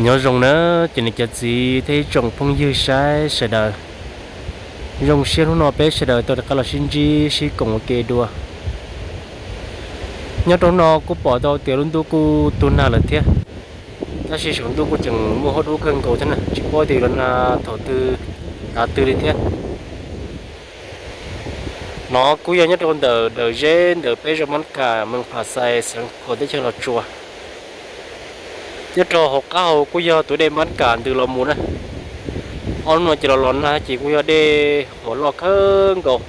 Nyob zoo na, cov niam cov txiv thiab ib tsoom phooj ywg saib sawv daws. Zoo siab hnub no peb sawv daws tau rov qab los sib ntsib sib koom ua ke dua. Nyob rau hnub no kuj pom tau tias lub ntuj kuj tu nag lawm thiab, tab sis saum ntuj kuj tseem muaj huab dub kawg nkaus thiab na, tsis paub tias los nag thaum twg tav twg li thiab. No kuj yog nyob rau ntawm Dawm Zeb ntawm peb zos Mab Kam, mees Pham Xais, xeev Khuam, teb chaws Los Tsuas. Nyob rau hauv qab hau kuj yog tus dej Mab Kam ntws los mus na. Ob hnub no ces los los nag ces kuj yog dej huam loj kawg nkaus,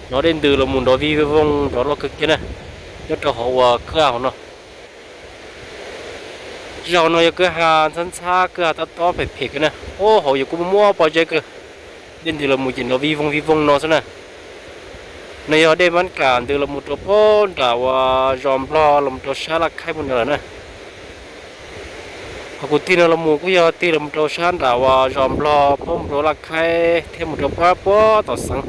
nrov dej ntws los mus nrov vij voog nrov loj kawg kiag na, nyob rau hauv uas kwj ha hauv no. Zaj hauv no yog kwj ha ntxhab ntxhab, kwj ha tob tob phem phem kawg na, hauv yus kuj muaj muaj pob zeb kawg. Dej ntws los mus ces nrov vij voog vij voog no xwb na. No yog dej Mab Kam ntws los mus rau pem nram uas zos Nplog los mus rau sab Laj Khaib puag nrad lawm na. Qhov kuv tig no los mus kuj yog tig los mus rau sab nram uas zos Nplog pem mus rau Laj Khaib thiab mus rau pem puag tom xeev.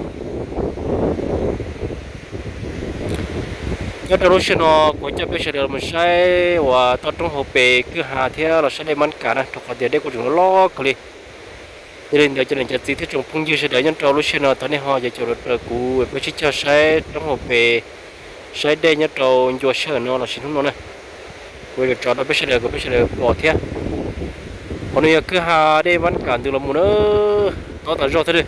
Nyob rau lub sij hawm no kuv coj peb sawv daws los saib uas toj roob hauv pes kwj ha thiab los saib dej Mab Kam na, rau qhov tias dej kuj tseem loj loj kawg li. Yog li ntawd cov niam cov txiv thiab tsoom phooj ywg sawv daws, nyob rau lub sij hawm no thov nej ho caum caum los raws kuv peb sib cog saib roob hauv pes, saib dej nyob rau ncua sij hawm no los sis hnub no na. Kuv yuav tso rau peb sawv daws kom peb sawv daws pom thiab. Qhov no yog kwj ha dej Mab Kam ntws los mus na, tob tas zog thiab li.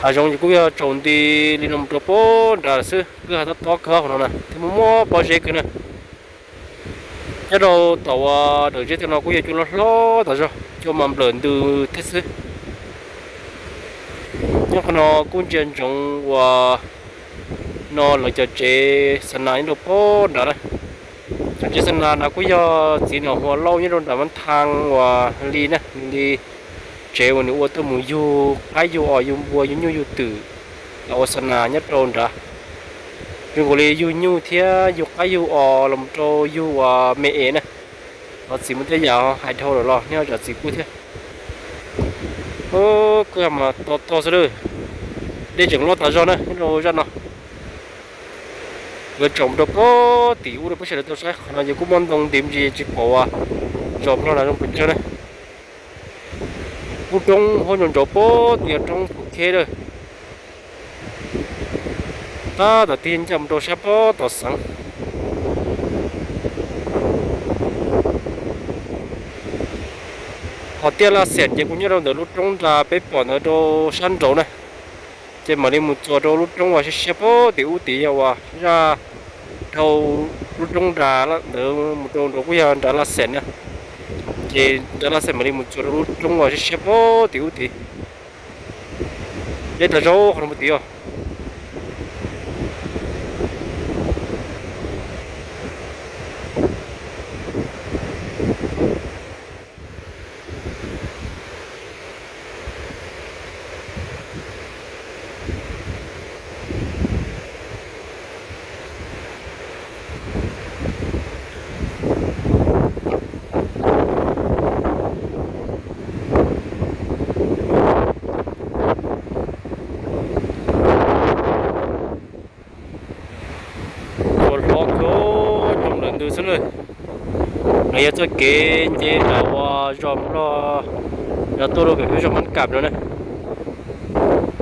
Hav zoov ces kuj yog tsaus nti li no mus rau pem nrad lawm xwb, kwj ha tob tob kawg hauv no na thiab muaj muaj pob zeb kawg na. Nyob rau tom uas Dawm Zeb tam no kuj yog cua loj hlob tas zog, cua mas nplawm ntws thiab xwb. Nyob qhov no kuj ntsia ntsoov uas no lawv cov tsev xa nas nyob rau pem nrad na. Cov tsev xa nas no kuj yog txiv Nom Huas Lauj nyob rau nram Mab Thaj uas li na, li tsev uas nws ua tuaj mus yug qaib yug os yug npua yug nyuj yug twm los ua xa nas nyob rau nrad. Zoo nkaus li yug nyuj thiab yug qaib yug os los rau yug uas me es na. Thov txim muaj tej yam hais dhau lawm los nej zam txim pub thiab. Kwj ha mas to to xwb lawm. Dej tseem loj tas zog na nyob rau zaj no. Yuav tsom rau pem tim ub rau peb sawv daws tau saib, qhov no ces kuj muaj ntoo nti me ntsis tsis pom uas zos Nplog na zoo pes tsawg na. Lub roob hauv nrov nrov pem tim roob Phu Kheb lawm. Tab tom tig ncaj mus rau sab pem tom xeev. Hos tiaj Laj Xeem ces kuj nyob rau ntawm lub roob nra peb pom ntawd rau sab nraud na. Ces mam li mus txuas rau lub roob uas siab siab pem tim ub tid yog uas zaj dhau lub roob nra ntawd mus rau nraud kuj yog nra Laj Xeem na. Ces nra Laj Xeem mam li mus txuas rau lub roob uas siab siab pem tim ub tid. Deb tas zaub qhov no mus tid os. Ua hlob kawg, coob lawm ntws xwb na. No yog txoj kev nce ntawm uas zos Nplog no tuaj rau pem peb zos Mab Kam no na.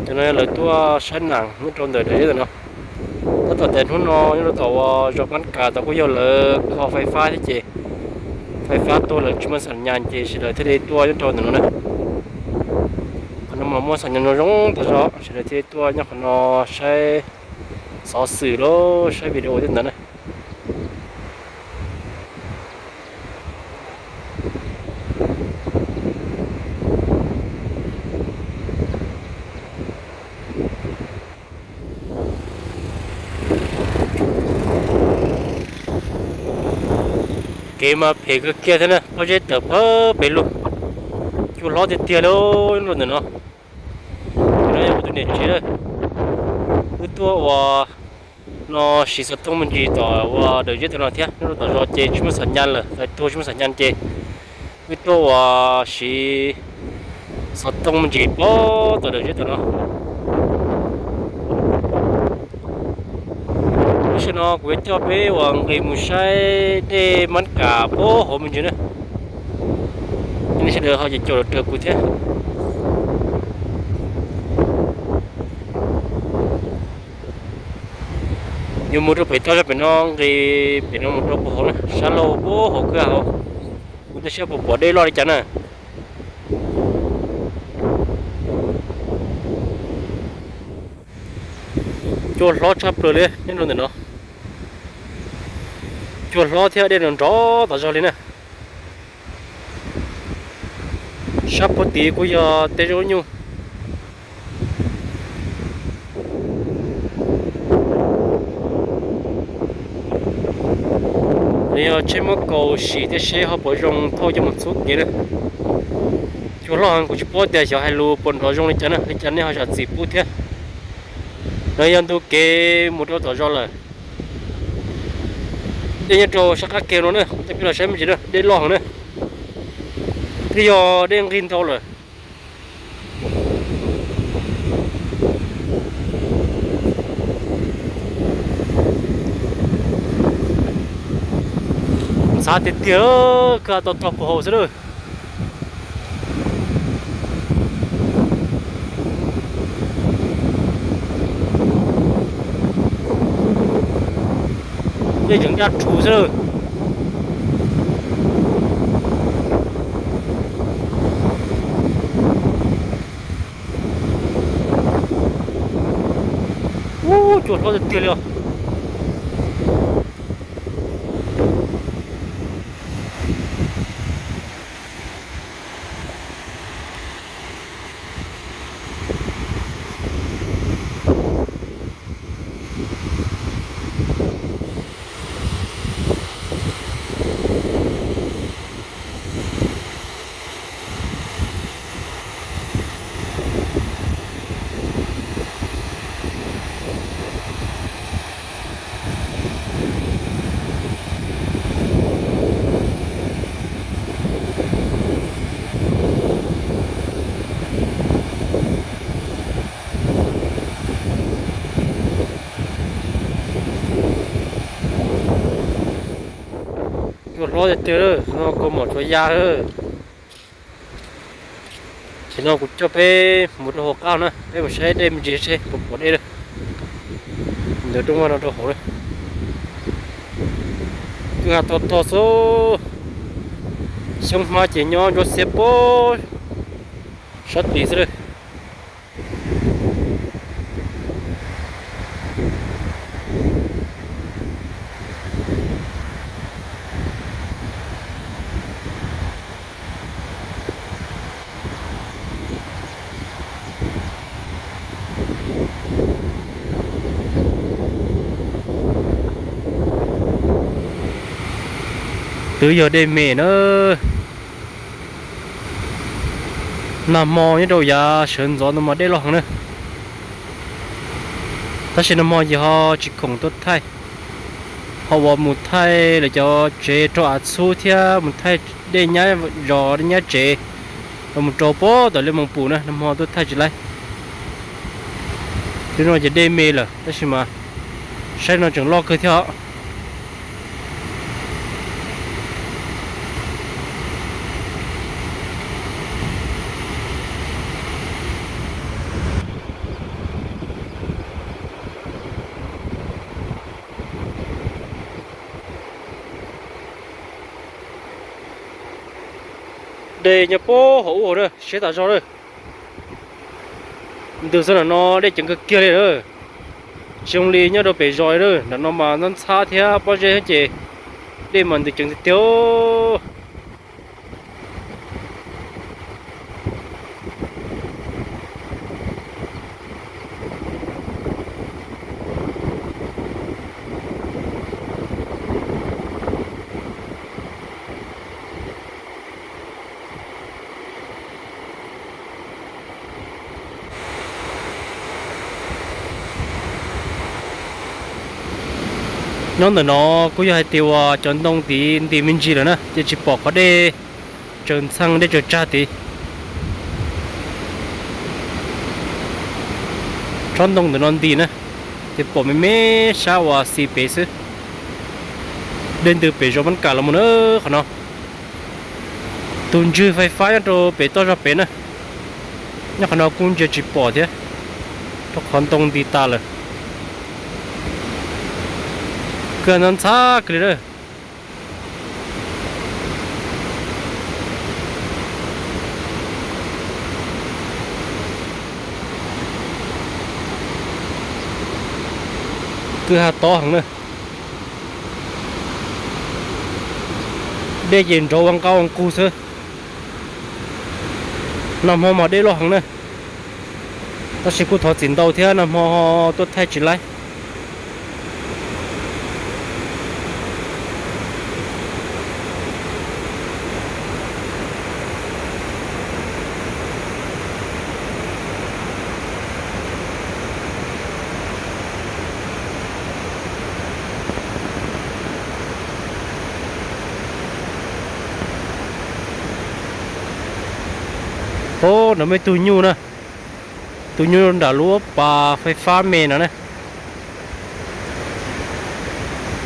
Cov no yog lawv tuaj saib nas nyob rau ntawm daim zeb ntawm no. Tab tom tias hnub no nyob rau tom uas zos Mab Kam tod kuj yog lawv kho fais fab thiab ces fais fab tuag lawv tsis muaj xam nyas ces sawv daws thiaj li tuaj nyob rau ntawm no na. Qhov no mas muaj xam nyas zoo zoo tas zog sawv daws thiaj li tuaj nyob qhov no saib xov xwm los saib video tej ntawd na. Kev mas phem kawg kiag thiab na, pob zeb tawm pag pem lug, cua hlob tiag tiag li nyob rau ntawm no. Tus no yog kuv tus niam tsev na, wb tuaj ua no siv xov tooj me ntsis tom ua dawm zeb tom no thiab, nyob rau tom zos ces tsis muaj xam nyas lawm, fais tuag tsis muaj xam nyas ces wb tuaj ua siv xov tooj me ntsis pem tom dawm zeb tom no. Lub sij hawm No kuv yuav coj peb uas nqis mus saib dej Mab Kam puag hauv me ntsis na. Nej sawv daws ho ces caum los raws kuv thiab. Yuav mus rau pem toj zog pem no, nqis pem no mus rau puag hauv na, sab laug puag hauv kwj ha hauv. Kuv tab sis puas pom dej loj li cas na. Cua hlob tshaj plaws li nyob rau ntawm no. Cua hlob thiab dej nrov nrov tas zog li na. Sab puag tid kuj yog tej zaub nyuj. Nws yog tsheb muab kaus sim thiab seb ho puas zoo thauj coj mus txhub kev na. Cua hlob heev, kuv tsis paub tias xyov hais lus puas nrov zoo li cas na, li cas nej ho zam txim pub thiab. No yog ntu kev mus rau tom zos lawm. Dej nyob rau sab qab kev no na, kuv coj peb los saib me ntsis na, dej loj heev na. Twb yog dej nqig ntau lawm. Ntxhab tiag tiag, kwj ha tog tog puag hauv xwb lawm. Dej tseem ncaj rhuv xwb lawm. Ub, cua hlob tiag tiag li os. Cua hlob tiag tiag, no kaus mom tsuas ya. Tam sim no kuv coj peb mus rau hauv qab na, peb mus saib dej me ntsis seb puas pom dej lawm. Ntawm rooj vag no rau hauv na. Kwj ha tog tog xwb, xyoob hmab ces nyob ntsuab xiab puag sab tid xwb lawm. Twb yog dej me na. Nag hmo nyob rau yav sawv ntxov no mas dej loj heev na. Tab sis nag hmo ces ho tsis khoom tuaj thaij, ho uas mus thaij lawv cov tsev rau av txhub thiab mus thaij dej nyab zos dej nyab tsev, los mus rau puag tom Liaj Moos Pum na, nag hmo tuaj thaij tsis laib. Twb no ces dej me lawm tab sis mas saib no tseem loj kawg thiab os. Dej nyob puag hauv ub hauv na, siab tas zog na. Ntws xwb, nram no dej ceev kawg kiag li na. Tsis zoo li nyob rau pem zos li na, nram no mas ntxhab ntxhab thiab pob zeb ces dej mas ntws ceev tiag tiag. Nyob ntawm no kuj yog hais tias uas cov ntoo tid ntis me ntsis lawm na, ces tsis pom qhov dej tsaws ntxhee dej tsaws tsag tid. Tsob ntoo ntawm no ntis na, ces Pom me me sab uas xis pem xwb. Dej ntws pem zos Mab Kam los mus na qhov no. Tus ntswg fais fab nyob rau pem toj zog pem na. Nyob qhov no kuj ntsia tsis pom thiab, rau qhov ntoo nti tas lawm. Kawg ntxhab kawg li lawm. Kwj ha tob heev na. Dej ces nrov ua nqaj ua nqug xwb. Nag hmo mas dej loj heev na, tab sis kuj thov txim ntau thiab nag hmo tuaj thaij tsis laib. Ub, nrov me tug nyuj na, tus nyuj nram lub pas fais fab me no na.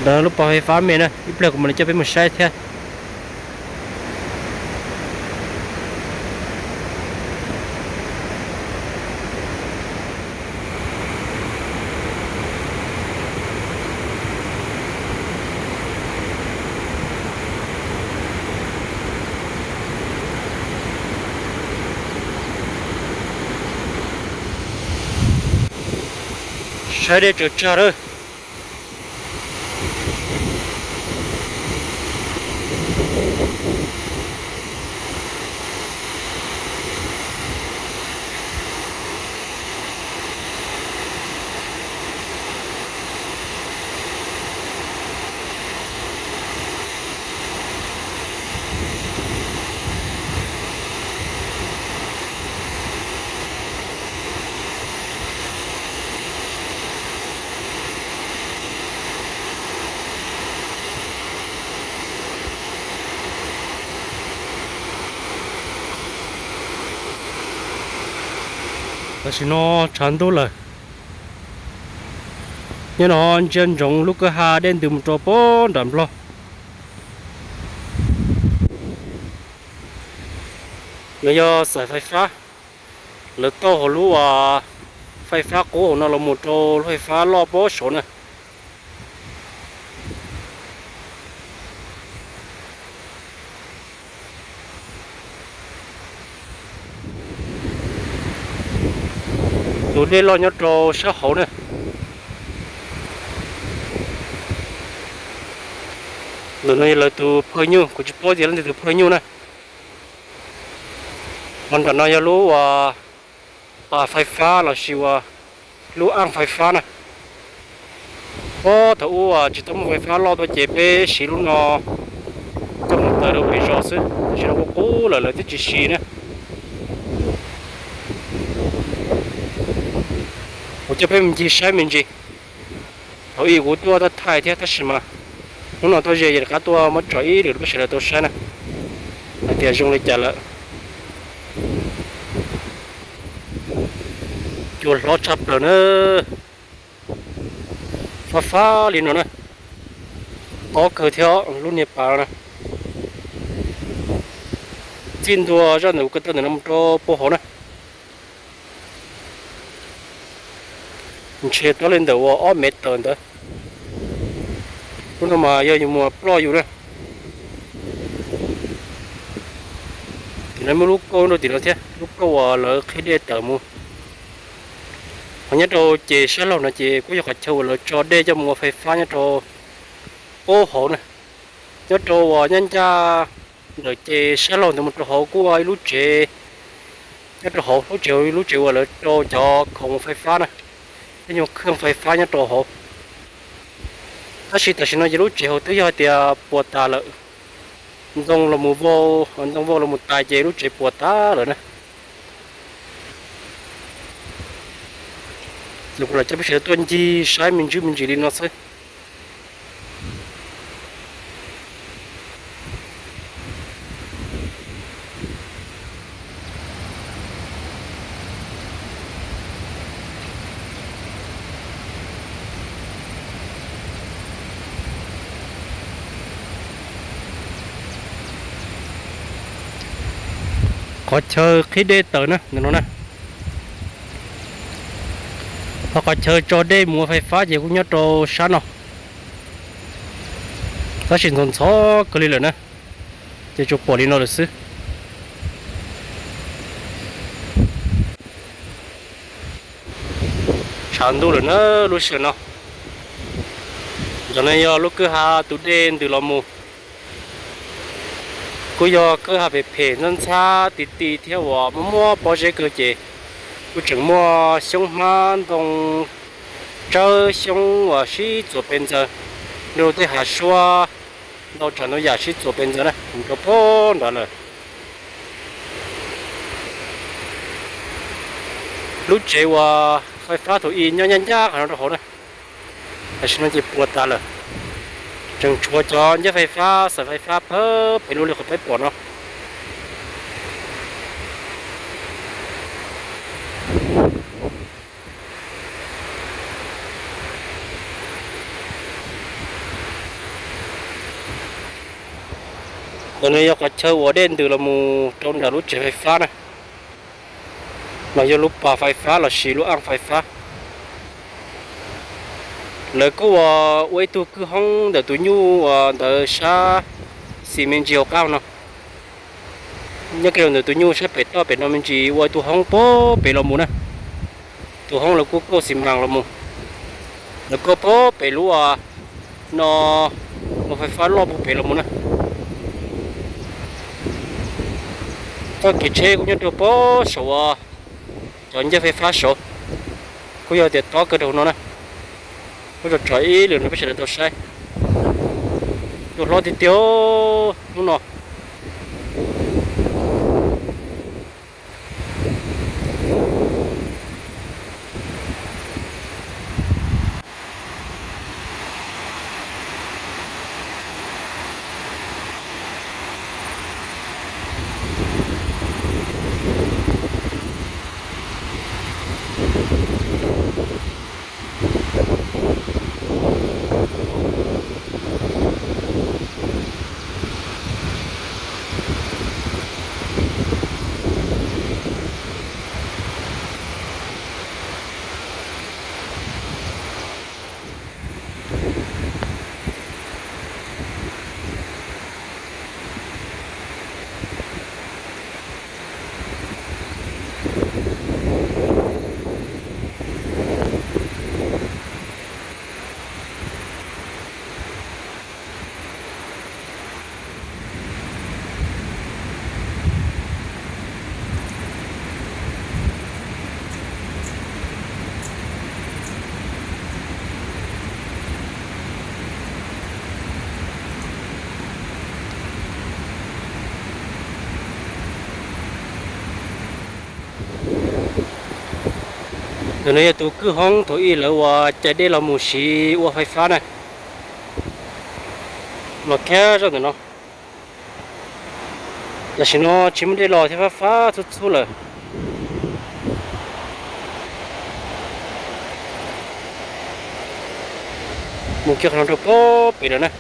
Nram lub pas fais fab me na, ib pliag kuv mam li coj peb mus saib thiab. Saib dej tsaws tsag lawm. Tam sim no tshav ntuj lawm, nyob no ntsia ntsoov lub kwj ha dej ntws mus rau pem nram Nplog. No yog xaim fais fab, lawv tauj hauv lub fais fab qub hauv no los mus rau lub fais fab loj pem saud na. Tus dej loj nyob rau sab hauv na. Ntawm no yog lawv tus phawj nyuj, kuv tsis paub tias leej twg tus phawj nyuj na. Ho nram no yog lub uas pas fais fab lossis uas lub aj fais fab na. Puag thaum ub tsis tau muaj fais fab loj tuaj ces peb siv lub no coj mus taws rau pem zos xwb, tam sim no kuj qub lawm lawv twb tsis siv na. Kuv coj peb mus ncig saib me ntsis. Thaum ub kuv tuaj tau thaij thiab tab sis mas hnub no tuaj ze ces rov qab tuaj muab tso ib lwm rau peb sawv daws tau saib na, hais tias zoo li cas lawm. Cua hlob tshaj plaws na, fab fab li no na, tob kawg thiab lub niag pas no na. Txij ntua zaj ntawm kuv ko taw ntawm no mus rau puag hauv na, ntshe tob li ntawm uas ob mev tawm ntawd. Lub no mas yog yus mus ploj yus na. Tim no muaj lub kauj rau tim no thiab, lub kauj uas lawv qhib dej tawm mus. Ho nyob rau ces sab laug no ces kuj yog qhov chaw uas lawv tso dej coj mus ua fais fab nyob rau puag hauv na. Nyob rau uas nyob ncaj ntawm ces sab laug ntawd mus rau hauv kuj ua ib lub tsev. Nyob rau hauv lub tsev, lub tsev uas lawv rau cov khoom fais fab na, tej nyuag khaj fais fab nyob rau hauv. Tab sis tam sim no ces lub tsev hauv twb yog hais tias puas tas lawm. Ntoo los mus vau, ntoo vau los mus tas ces lub tsev puas tas lawm na. Ces kuv lam coj peb sawv daws tuaj ncig saib me ntsis me ntsis li no xwb. Qhov chaw qhib dej tawm na, ntawm no na. Ho qhov chaw tso dej mus ua fais fab ces kuj nyob rau sab no, tab sis ntxhov ntxhov kawg li lawm na, ces tsuas pom li no lawm xwb. Tshav ntuj lawm na lub sij hawm no. Ntawm no yog lub kwj ha tus dej ntws los mus. Kuj yog kwj ha phem phem ntxhab ntxhab ti ti thiab uas muaj muaj pob zeb kawg ces kuj tseem muaj xyoob hmab ntoo tsawb xyoob uas sib txuas pes ntxaws, nrog tej hav suab ntau tsav ntau yam sib txuas pes ntxaws na, mus rau pem nrad lawm. Lub tsev uas fais fab thaum ub nyob ncaj ncaj qhov no rau hauv na, tam sim no ces puas tas lawm. Tseem tshuav cov ncaj fais fab xaim fais fab pawg pem lub li qhov peb pom no. Ntawm no yog qhov chaw uas dej ntws los mus rau nram lub tsev fais fab na, los yog lub pas fais fab los sis lub aj fais fab. Lawv kuj ua, ua ib tug kwj hoob ntawm tus nyuj uas ntawd sab xis me ntsis hauv qab no. Nyob kiag rau ntawm tus nyuj sab pem toj pem no me ntsis ua tus hoob pem los mus na. Tus hoob lawv kuj kauj xis mas los mus, lawv kauj pem lub no, ua fais fab loj puag pem los mus na. Txoj kev tsheb kuj nyob rau pem saum uas cov ncaj fais fab saud, kuj yog tias tob kawg rau hauv no na. Kuj tsom tsom ib lwm no peb sawv daws tau saib. Tus hlob tiag tiag hnub no. Ntawm no yog tus kwj hoob thaum ub lawv uas cais dej los mus siv ua fais fab na, los kiag zoj ntawm no. Tam sim no tsis muaj dej los thiab fab fab txhub txhub lawm. Mus kiag qhov no rau pem lawm na.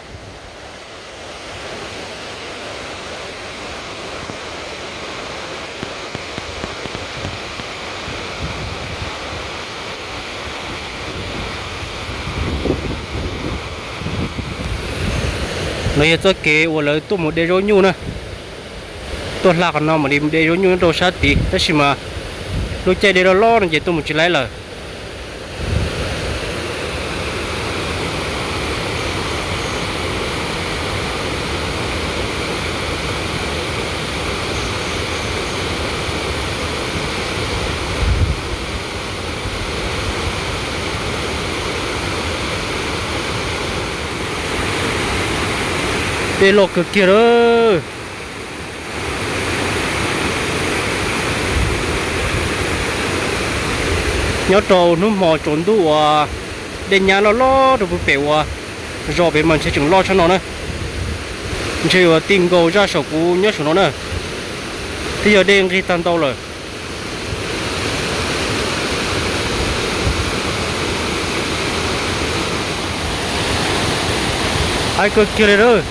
No yog txoj kev uas lawv tuaj mus de zaub nyuj na. Tuaj hla qhov no mam li mus de zaub nyuj rau sab tid, tab sis mas lub caij dej loj loj no ces tuaj mus tsis laib lawm. Dej loj kawg kiag lawm. Nyob rau hnub hmo tsaus ntuj uas dej nyab loj loj rau puag pem uas zos pem mas ntshe tseem loj tshaj no na. Ntshe yuav ti nkaus zaj saum kuv nyob saum no na. Twb yog dej nqig tag ntau lawm. Haib kawg kiag li lawm.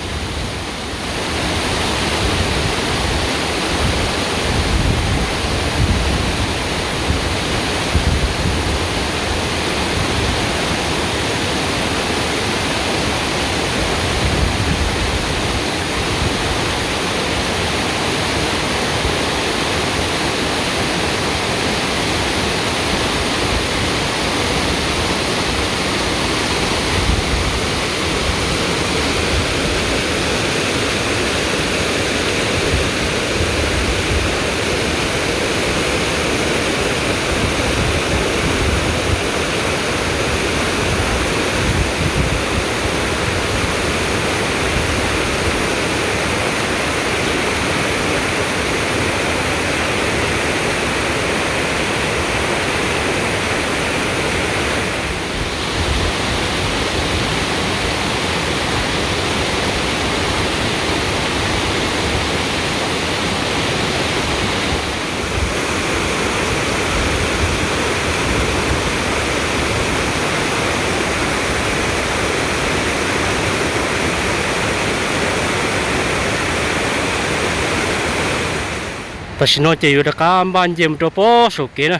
Tam sim no ces yuav rov qab npaj nce mus rau pob saum kev na.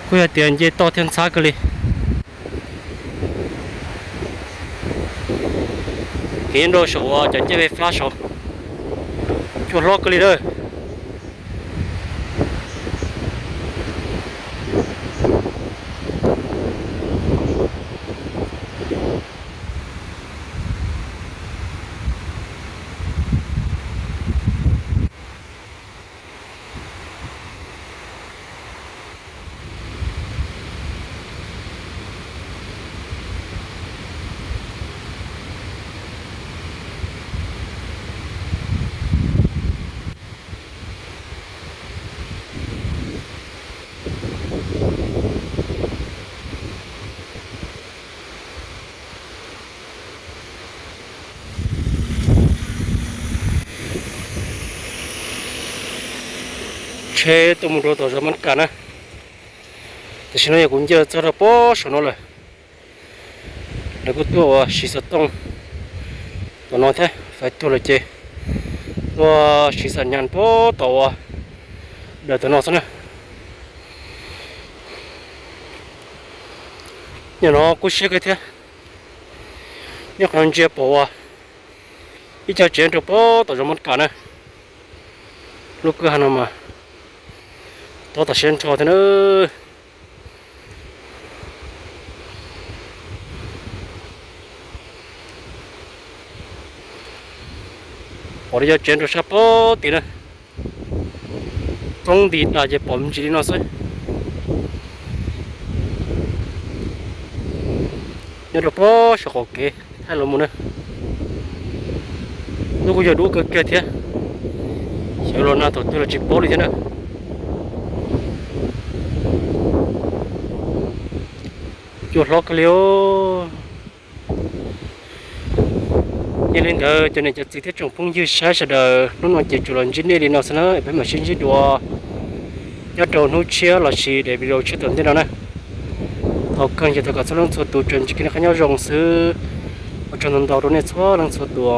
Kuj yog tias nce toj thiab ntxhab kawg li. Kev nyob rau saum uas cov ncej peb fab saud, cua hlob kawg li lawm. Tsheb tuaj mus rau tom zos Mab Kas na. Tam sim no yog kuv nce txog rau pob saum no lawm. Lawv kuj tuaj ua siv xov tooj tom no thiab, fais tuag lawm ces tuaj siv xam nyas pob tom ua dawm tom no xwb na. Nim no kub siab kawg thiab. Nyob qhov no ntsia pom ua ib co tsev rau pob tom zos Mab Kas na. Lub kwj ha no mas tob tas siab nrho thiab na. Pom li yog tsev rau sab pob tid na. Roob nti tas ces pom me ntsis li no xwb. Nyob rau pob saum qaum kev thaij los mus na. Hnub kuj yog dub kawg kiag thiab. Xyov los nag thaum twg los tsis paub li thiab na. Cua hlob kawg li os. Yog li ntawd cov niam cov txiv thiab tsoom phooj ywg saib sawv daws, hnub no ces tsuas los ntsib nej li no xwb na, peb mam sib ntsib dua nyob rau hnub tshiab lossis daim video tshiab tom ntej no na. Thov kawg ces thov kom txhua leej txhua tus tsuas ntsib kev noj qab nyob zoo xwb. Ua tsaug ntau ntau rau nej txhua leej txhua tus.